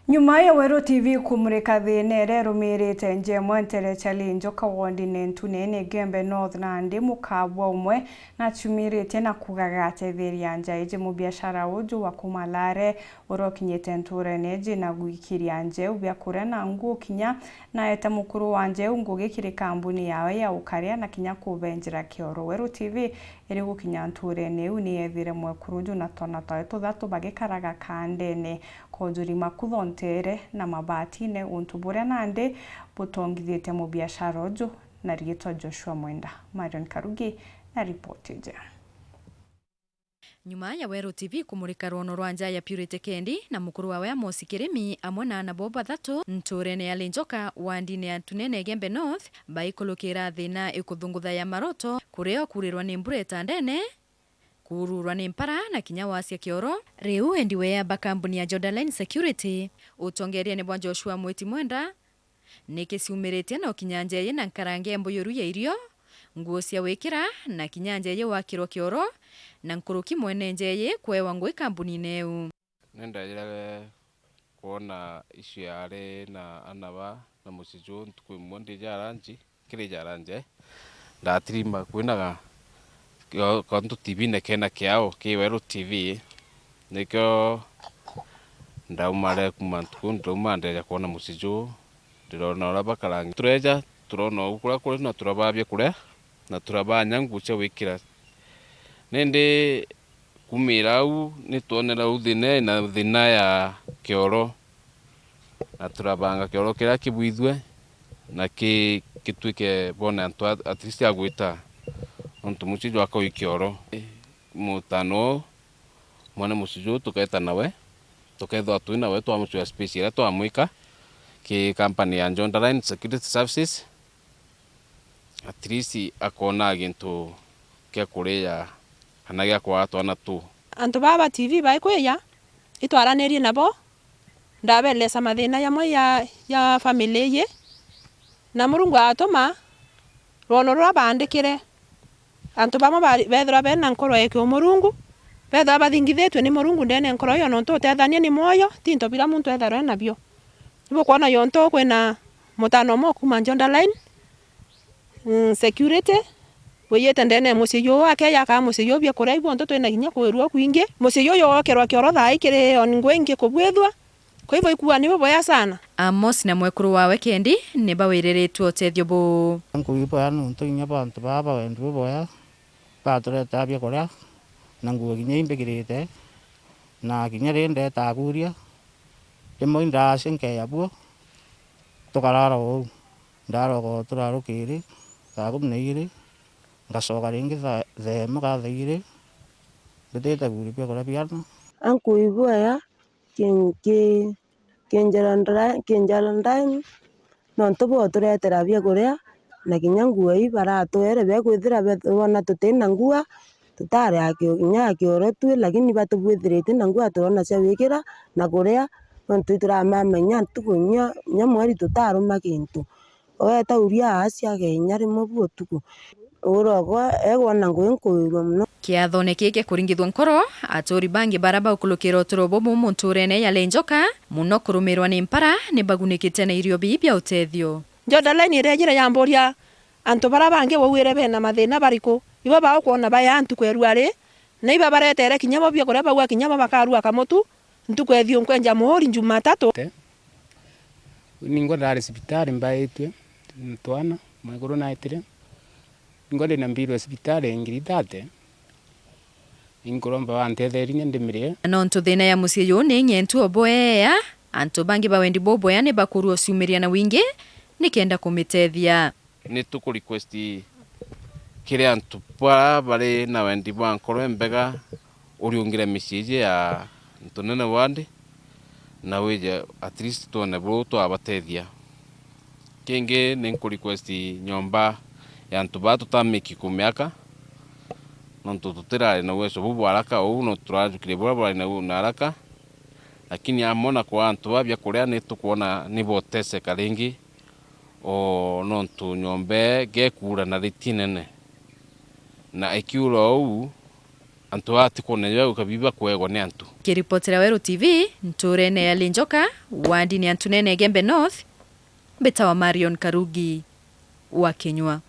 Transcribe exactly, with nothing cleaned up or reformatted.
Nyuma ya Weru T V kumurika thiina iria irumirite nja imwe ntere cia Linjoka wondine Ntunene Igembe North, nandi mukabwa umwe nachumiritie na kuuga gatetheria nja iji mubiashara uju wa Kumalare uria ukinyite nturene iji na gwikiria nja iu biakuria na nguo kinya naete mukuru wa nja iu ngugi kiri kambuni yawe ya ukaria na kinya kubenjera kioro. Weru T V iri gukinya nturene iu ni yethire mwekuru uju na twana twawe tuthatu bagikaraga kandene. Kojuri makutho ntere na mabatine, untu buria nandi butongithitie mubiashara uju na riitwa Joshua Mwenda. Marion Karugi na ripoti iji. Nyuma ya Weru T V kumurika rwono rwa nja ya Purity Kendi na mukuru wawe Amos Kirimi amwe na aana bo bathatu nturene ya Linjoka wandine ya Ntunene Igembe North, baikulukira thina ikuthungutha ya maroto, kuria ukurirwa ni mbura itandene, kuururwa ni mpara na kinya wasia kioro. Riu endi weya ba kambuni ya Jordan Line Security, utongeriene bwa Joshua Mwiti Mwenda, niki ciumiritie na ukinya nja iji na nkarange mbuyuru ya irio, nguo cia wikira na kinya nja iji wakirwa kioro, na nkuruki mwene nja iji kwewa ngugi kambunine iu. Ni ndejire kwona issue yari na aana ba na mucii juu ntuku imwe ndija lunch, kirija lunch, ndatirima kwinaga kio-, kontu T V-ne kena kiao ki Weru T V, nikio ndaumare kuma ntuku ndauma ndeja kwona mucii juu, ndirona uria bakarangi. Tureja, turona uu kuria kuri na turabaa biakuria, na turabaa nya nguo cia wikira. Nindi kumira au, ni twonere au thina, na thina ya kioro, na turabanga kioro kiria kibwithue, na ki-, gituike bone antu a-, at least a gwita, nontu mucii jwakwa wi kioro. Mutano uu, mwene mucii juu tukeeta nawe, tukethirwa twi nawe, twamucua space iria twamwika ki company ya Jordan Line Security Services. At least akoona gintu kia kuria kana gia kwaa twana tuu. Antu baa ba T V baikwija, itwaranirie nabo, ndabeelesa mathina jamwe ja, ja family iji, na Murungu aatuma rwono ruria baandikire. Antu bamwe bari-, beethirwa beena nkoro ya kiumurungu, beethirwa bathingithitue ni Murungu ndeene ya nkoro iyo, nontu utethania ni mwoyo, ti into biria muntu eethirwa enabio. Ibukwona yontu kwina mutano umwe kuuma Jordan Line, mm, security, wijite ndeene ya mucii juu, akeja akaa mucii juu biakuria, ibonthe twina kinya kwirua kwingi. Mucii juu jwokerwa kioro thaa ii kiri ongoing kubwithua, kwa hivyo ikuua nibo boya sana. Amos na mwekuru wawe Kendi ni bawiriritue utethio buu. Nkuigua boya nontu kinya bantu baa bawendi buboya, baturetaa biakuria na nguo kinya imbigirite, na kinya ri ndetaa kuria, rimwe indacia nkeeja buo, tukarara o uu. Ndarooka o turaara rukiri, thaa kumi na igiri, ngacoka ringi thaa, thaa imwe ka thaa igiri, mbitite kuria biakuria biana. Ankuigua ya, ki-, ki-, kinjara ndra-, kinjara ndani, nontu bwoturetera biakuria, na kinya nguo ii baratwere, bekwithira be-, boona tutina nguo, tutari a kio-, kinya a kioro twi, lakini batubwithiritie na nguo turona cia gwikira na kuria, nontu ituramama kinya ntuku kinya, kinya mweri tutaruma gintu. Oeta uria aacia kinya rimwe bu utuku. Urogwa egwona ngugi nkuirua mono. Kiathone giki kuringithua nkoro, aturi bangi bara baukulukira uturo bubu munturene ya Lenjoka, mono kurumirwa ni mpara, ni bagunikite na irio bii bia utethio. Jordan Line irejire yamburia antu bara bangi wauire bena mathina bariku? Ibo baukwona baya ntuku ya ruari, na iba baretere kinya bo biakuria bauga kinya bo bakarua kamutu, ntuku ya thiu nkwenja muuri Jumatatu. Te. Ningwa ndari cibitari mbaitue, twana, mwekuru naitire. Ningwa ndina mbiru ya cibitari ngiri thate. Inkuromba bantetherie ni ndimirie. Nontu thina ya mucii juu ni ing'entu o bwea, antu bangi ba wendi bubwea ni bakurua uciumiria na wingi nikenda kumitethia. Ni tuku request kiri antu bara bari na wendi bwa nkoro imbega, uriungire micii iji ya Ntunene Ward, na wije at least twone buu twabatethia. Kingi ni nku request nyomba ya antu baa tutamiki kumiaka, nontu tutirari na uwezo buu bwa haraka, uu no turajukire buria burari na, na haraka, lakini amwe na kwaa antu baa biakuria ni tukwona ni boteseka ringi. O nontu nyomba ii gekuura na riti nene, na ikiura uu, antu aa ti kwona ja ukabiba kwegwa ni antu. Kiripotera Weru T V, nturene ya Linjoka, wandini ya Ntunene Igembe North, mbitawa Marion Karugi wa Kinyua.